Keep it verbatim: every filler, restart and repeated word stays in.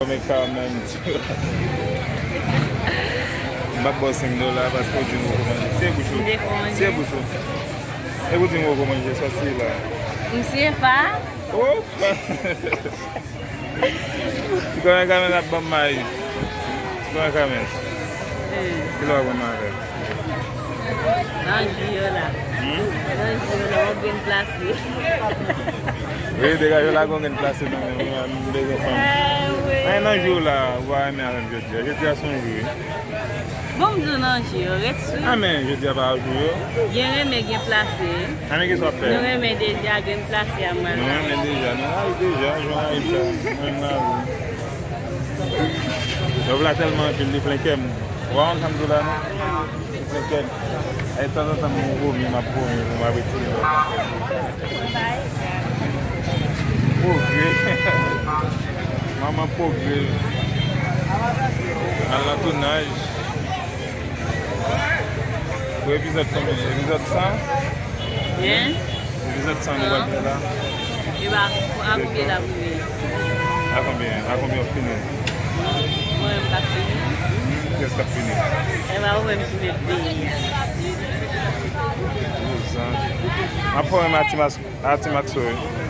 Mwen ka menm. M ap ba w senk dola paske w di m poko manje. Se bouch ou. M poko manje. Se bouch ou. E ou di m poko manje, sòti la. M se fa. Oh! Ti kòmè kòmè l ap ban m mayi. Ti kòmè kòmè. Hmm. Ki lè w ap ban m avè l? Nan jou yo la. Hmm? Nan jou yo la, w ap byen plase. Wi, degaje w la, gon gen plase nan men mwen, m bezwen fanm. Anyen nan jou la, ou pa renmen avè m jodi a. Jodi a se yon jou, wi. Bon, m di w nan jou yo, ret sou. A men, jodi a pa jou yo. Gen renmen, gen plase. A men, kisa w ap fè? Nou renmen deja, gen plase a mal. Nou renmen deja, nou rayi deja, jan rayi sa. Mwen, m rayi. Love la tèlman anpil, li plen kè m. Ou pa konn sa m di w la, non? Li plen kè m. E tanzantan, m vomi, m ap vomi, m ap retire love la. Pwogre. Manman pwogre. Al nan tounaj. Pou epizòd konbyen? Epizòd san? Hein? Epizòd san nou pral fè la. E ba, a konbyen l ap rive? A konbyen? A konbyen w ap fini? Mwen menm k ap fini. Kiyès k ap fini? E ba, ou menm ki met peyi. Gwo zanj. M ap fò menm a Ti Mas-, a Ti Maxo, wi.